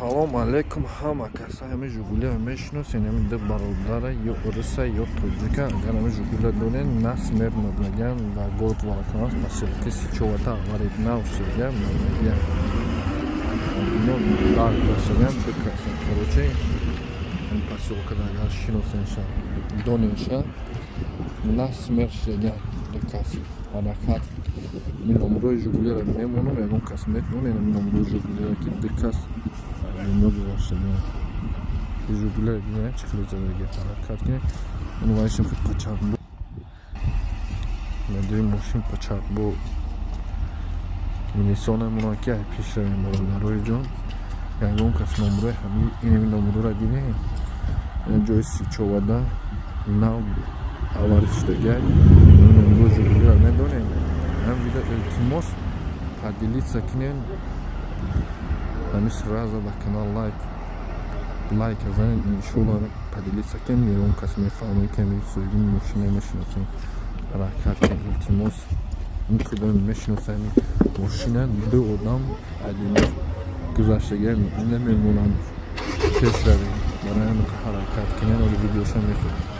Салом алейкум, ҳама каса. Ҳами Жигулия мешиносен? Ҳами ду бародара, ё уруса, ё тоҷика. Агар ҳами Жигулия донен, на Смирнов меган, дар город Волоколамск, посёлки Сычёвата авария нав шуда меган. Ино дар гузаштаган ду каса. Короче, ҳами посёлкада агар шиносенша, доненша, на смерть шудаган ду кас. Ҳаракат, ин номрои Жигулиро мемонам, ягон кас метавон ин номрои Жигулиро, ки ду кас ино гузаштаган. Жигулиро бинед, чӣ хеле задаги. Ҳаракат кунед. Он вайшим хел пачак бо медои мошин, пачак бо милисонамона, ки ай пеш равем. Бародарои ҷон, ягон кас номрои ҳами инами номрора дидем, ҷои Сичовада нав авария шудагай. Номрои Жигулиро медонем. Ҳам видео, илтимос, поделиться кунем. Ҳами сразу ба канал лайк занед, иншолла. Поделиться кунем, ягон кас мефаҳмад, ки ҳами соҳиби мошина мешиносем. Ҳаракат кунем, илтимос. Ин кудоми мешиносам мошина, ду одам адино гузаштага, намемонанд пеш равем. Барои ҳамин ҳаракат кунем. Оли видеоша мехоҳем.